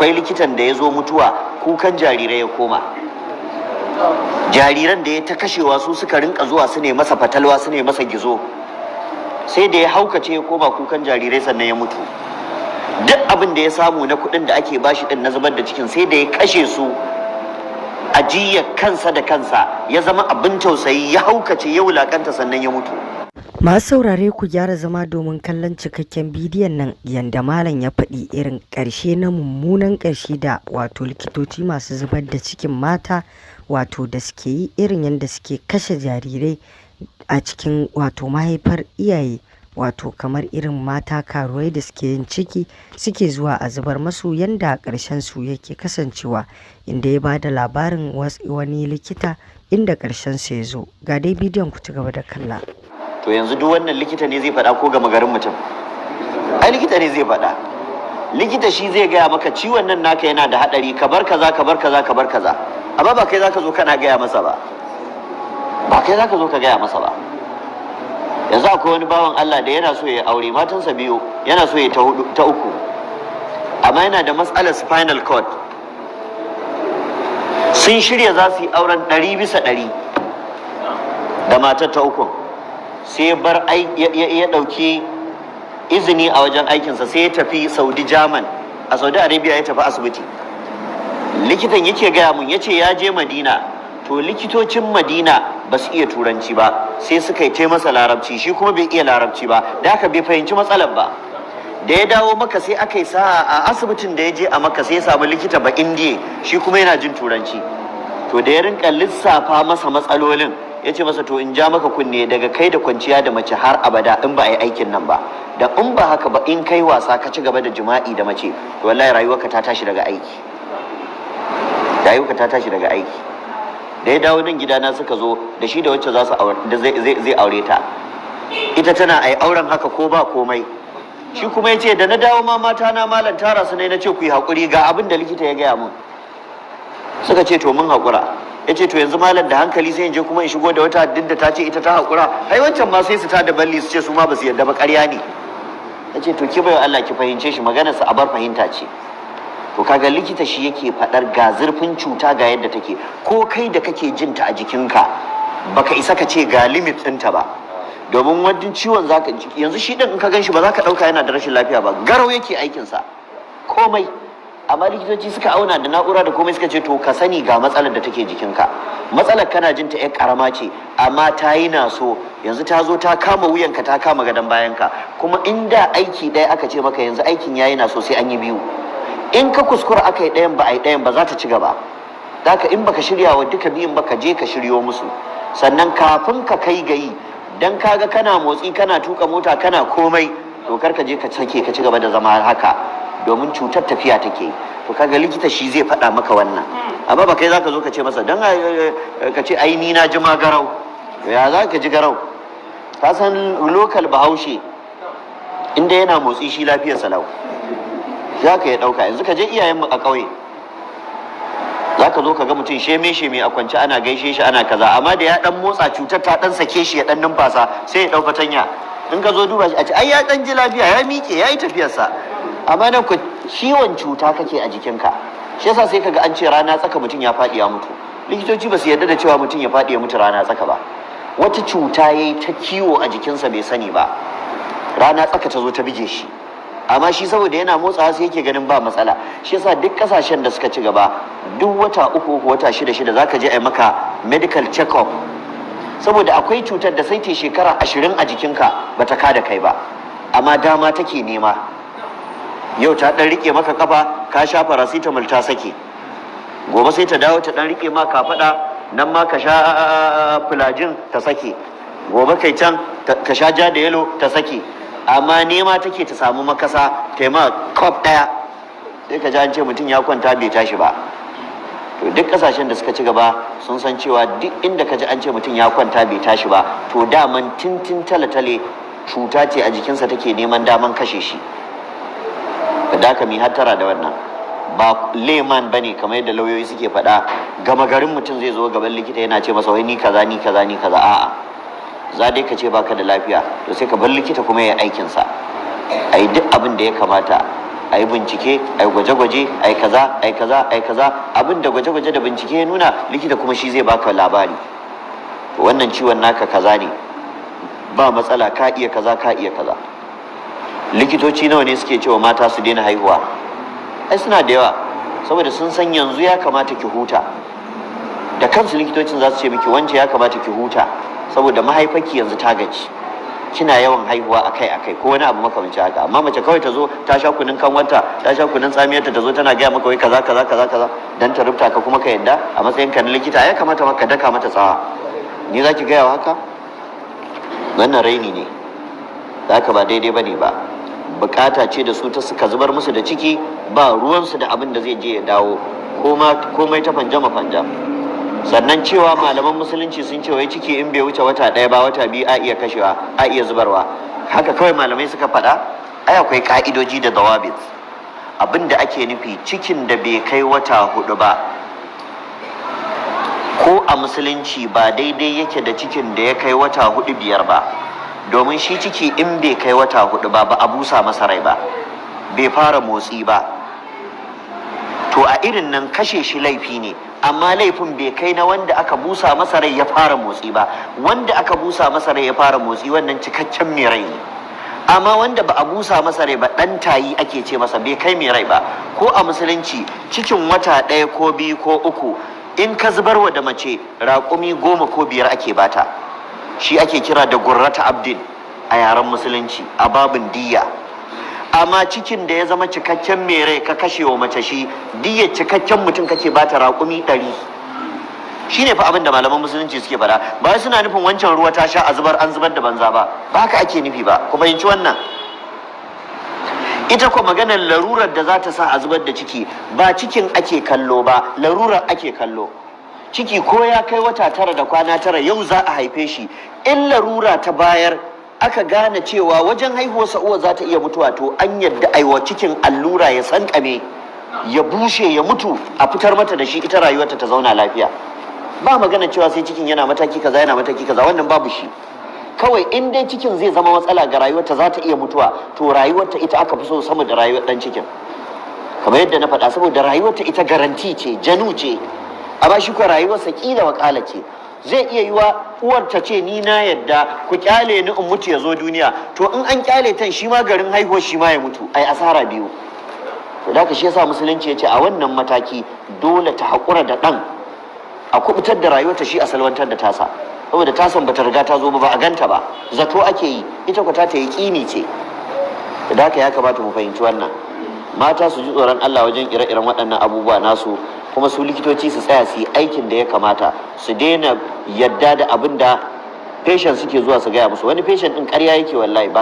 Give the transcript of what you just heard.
Akwai likitan da ya zo mutuwa, kukan jarirai ya koma. Jariran da ya ta kashewa su suka rinka zuwa su ne masa fatalwa, su ne masa gizo, sai da ya haukace ya koma kukan jarirai sannan ya mutu. Duk abin da ya samu na kuɗin da ake bashi din na zubar da cikin, sai da ya kashe su a jiyyar kansa da kansa, ya zama abin tausayi, ya haukace, ya wulakanta, sannan ya mutu. Masu saurare, ku gyara zama domin kallon cikakken bidiyon nan, yanda malam ya faɗi irin ƙarshe na mummunan ƙarshe da wato likitoci masu zubar da cikin mata wato da suke yi, irin yanda suke kashe jarirai a cikin wato mahaifar iyaye, wato kamar irin mata karuwai da suke yin ciki suke zuwa a zubar masu, yanda ƙarshen su yake kasancewa, inda ya bada labarin wani likita inda ƙarshen sa ya zo. Ga dai bidiyon, ku ci gaba da kalla. To yanzu duk wannan likita ne zai faɗa ko gama garin mutum? Ai likita ne zai faɗa. Likita shi zai gaya maka ciwon nan naka yana da haɗari, ka bar kaza, ka bar kaza, ka bar kaza. Amma ba kai zaka zo kana gaya masa ba, ba kai zaka zo ka gaya masa ba. Yanzu akwai wani bawan Allah da yana so ya aure, matansa biyu, yana so ya ta hudu, ta uku, amma yana da matsalar spinal cord. Sun shirya za su yi auren 100% da matar ta uku, sai bar ya ɗauki izini a wajen aikinsa, sai ya tafi Saudi German, a Saudi Arabia, ya tafi asibiti. Likitan yake gaya mun, ya ce ya je Madina. To likitocin Madina ba su iya Turanci ba, sai suka yi masa Larabci, shi kuma bai iya Larabci ba, da haka bai fahimci matsalar ba. Da ya dawo Maka, sai aka yi sa'a, a asibitin da ya je a Maka sai ya samu likita ba Indiya, shi kuma yana jin Turanci. To da ya rinka lissafa masa matsalolin, ya ce masa, "To in ja maka kunne, daga kai da kwanciya da mace har abada in ba a yi aikin nan ba. Da in ba haka ba, in kai wasa ka ci gaba da jima'i da mace, to wallahi rayuwarka ta tashi daga aiki, rayuwarka ta tashi daga aiki." Da ya dawo nan gidana, suka zo da shi da wacce za su da zai aure ta. Ita tana ai auren haka ko ba komai, shi kuma ya ce, "Da na dawo ma, mata na, malam, tara su ne na ce, ku yi haƙuri, ga abin da likita ya gaya mun." Suka ce, "To mun haƙura." Ya ce, "To yanzu malam, da hankali sai in je kuma in shigo da wata, duk da ta ce ita ta haƙura? Ai wancan ma sai su ta da balli, su ce su ma ba su yarda ba, ƙarya ne." Ya ce, "To ki bai Allah, ki fahimce shi, maganarsa a bar fahimta ce." To kaga likita shi yake faɗar ga zurfin cuta, ga yadda take. Ko kai da kake jin ta a jikinka, baka isa ka ce ga limit ɗinta ba, domin wani ciwon zaka yanzu shi ɗin in ka ganshi ba za ka ɗauka yana da rashin lafiya ba, garau yake aikinsa komai. Amma likitoci suka auna da na'ura da komai, suka ce, "To ka sani, ga matsalar da take jikinka. Matsalar kana jin ta yar karama ce, amma ta yi na so yanzu ta zo ta kama wuyanka, ta kama gadon bayanka. Kuma inda aiki ɗaya aka ce maka, yanzu aikin yayi na so sai an yi biyu. In ka kuskura aka yi ɗayan, ba a yi ɗayan ba, za ta ci gaba. Haka in baka shirya wa duka biyun ba, ka je ka shiryo musu. Sannan kafin ka kai gayi, dan kaga kana motsi, kana tuka mota, kana komai, to kar ka je ka sake ka ci gaba da zama haka, domin cutar tafiya take." To kaga likita shi zai faɗa maka wannan, amma ba kai zaka zo ka ce masa dan ka ce, "Ai ni na ji ma garau." Ya za ka ji garau? Ka san local Bahaushe, inda yana motsi shi lafiyar salau, za ka ya ɗauka. Yanzu ka je iyayenmu a ƙauye, za ka zo ka ga mutum sheme sheme a kwance, ana gaishe shi, ana kaza, amma da ya dan motsa, cutar ta dan sake shi, ya dan numfasa, sai ya ɗau fatanya. In ka zo duba shi, a ce ai ya dan ji lafiya, ya miƙe, ya yi tafiyarsa. Amma nan ku ciwon cuta kake a jikinka. Shi yasa sai kaga an ce rana tsaka mutum ya faɗi ya mutu. Likitoci ba su yarda da cewa mutum ya faɗi ya mutu rana tsaka ba. Wata cuta yayi ta kiwo a jikinsa bai sani ba, rana tsaka ta zo ta bige shi. Amma shi saboda yana motsawa sai yake ganin ba matsala. Shi yasa duk kasashen da suka ci gaba, duk wata uku uku, wata shida shida, zaka je a yi maka medical check up, saboda akwai cutar da sai ta shekara 20 a jikinka bata kada kai ba, amma dama take nema. Yau ta dan rike maka kafa, ka sha paracetamol, ta sake. Gobe sai ta dawo ta dan rike ma kafada, nan ma ka sha Flagyl, ta sake. Gobe kai can ka sha ja da yalo, ta sake. Amma nema take ta samu makasa ta ma kwaf daya, sai ka ji an ce mutum ya kwanta bai tashi ba. To duk kasashen da suka ci gaba sun san cewa duk inda ka ji an ce mutum ya kwanta bai tashi ba, to daman tintin tale-tale cuta ce a jikinsa take neman daman kashe shi. Da haka mi hattara da wannan. Ba layman bane, kamar yadda lauyoyi suke faɗa, gama garin mutum zai zo gaban likita yana ce masa wai ni kaza, ni kaza, ni kaza. A'a, za dai ka ce baka da lafiya, to sai ka bar likita kuma ya aikin sa, a yi duk abin da ya kamata. A yi bincike, a yi gwaje-gwaje, a yi kaza, a yi kaza, a yi kaza. Abin da gwaje-gwaje da bincike ya nuna, likita kuma shi zai baka labari: wannan ciwon naka kaza ne, ba matsala, ka iya kaza, ka iya kaza. Likitoci nawa ne suke cewa mata su daina haihuwa? Ai suna da yawa, saboda sun san yanzu ya kamata ki huta. Da kansu likitocin za su ce miki, "Wance, ya kamata ki huta, saboda mahaifarki yanzu ta gaji, kina yawan haihuwa akai akai," ko wani abu makamancin haka. Amma mace kawai ta zo, ta sha kunun kanwanta, ta sha kunun tsamiyarta, ta zo tana gaya maka wai kaza kaza kaza kaza dan ta rubuta ka, kuma ka yadda a matsayin ka na likita? Ya kamata maka daka mata tsawa. Ni za ki gaya wa haka? Wannan raini ne. Da haka ba daidai bane ba. Bukata ce da su ta suka zubar musu da ciki, ba ruwansu da abin da zai je ya dawo, komai ta fanjama fanja. Sannan cewa malaman Musulunci sun ce wai ciki in bai wuce wata 1 ba, wata 2, a iya kashewa, a iya zubarwa, haka kawai malamai suka faɗa? Ai akwai ka'idoji da dawabit. Abin da ake nufi, cikin da bai kai wata 4 ba, ko a Musulunci ba daidai yake da cikin da ya kai wata 4, 5 ba. Domin shi ciki in bai kai wata 4 ba, ba a busa masa rai ba, bai fara motsi ba, to a irin nan kashe shi laifi ne, amma laifin bai kai na wanda aka busa masa rai ya fara motsi ba. Wanda aka busa masa rai ya fara motsi, wannan cikakken mai rai ne. Amma wanda ba a busa masa rai ba, ɗan tayi ake ce masa, bai kai mai rai ba. Ko a Musulunci, cikin wata 1 ko 2 ko 3, in ka zubarwa da mace, raƙumi 10 ko 5 ake bata. Shi ake kira da gurrata abdin a yaren Musulunci, a babin diyya. Amma cikin da ya zama cikakken mai rai, ka kashe wa mace shi, diyyar cikakken mutum kake bata, raƙumi 100. Shi ne fa abin da malaman Musulunci suke faɗa. Ba suna nufin wancan ruwa ta sha a zubar, an zubar da banza ba. Ba haka ake nufi ba, ku fahimci wannan. Ita ko maganar larurar da za ta sa a zubar da ciki, ba cikin ake kallo ba, larurar ake kallo. Ciki ko ya kai wata 9 da kwana 9, yau za a haife shi, in larura ta bayar aka gane cewa wajen haihuwarsa uwa za ta iya mutuwa, to an yadda aiwa cikin allura ya sankame, ya bushe, ya mutu, a fitar mata da shi, ita rayuwarta ta zauna lafiya. Ba magana cewa sai cikin yana mataki kaza, yana mataki kaza, wannan babu shi. Kawai in dai cikin zai zama matsala ga rayuwarta, za ta iya mutuwa, to rayuwarta ita aka fi so sama da rayuwar dan cikin. Kamar yadda na faɗa, saboda rayuwarta ita guarantee ce, janu ce. Amma shi ko rayuwarsa kila wakala ce. Zai iya yiwa uwar ta ce, "Ni na yadda, ku kyale ni in mutu ya zo duniya." To in an kyale tan, shi ma garin haihuwar shi ma ya mutu, ai asara biyu. To da shi yasa Musulunci ya ce a wannan mataki dole ta haƙura da ɗan, a kubutar da rayuwarta, shi a salwantar da tasa, saboda tasan bata riga ta zo ba, ba a ganta ba, zato ake yi. Ita ku ta yi ƙini ce. Da haka ya kamata mu fahimci wannan. Mata su ji tsoron Allah wajen ire-iren waɗannan abubuwa nasu, kuma su likitoci su tsaya su yi aikin da ya kamata, su daina yadda da abin da patient suke zuwa su gaya musu. Wani patient ɗin ƙarya yake, wallahi ba.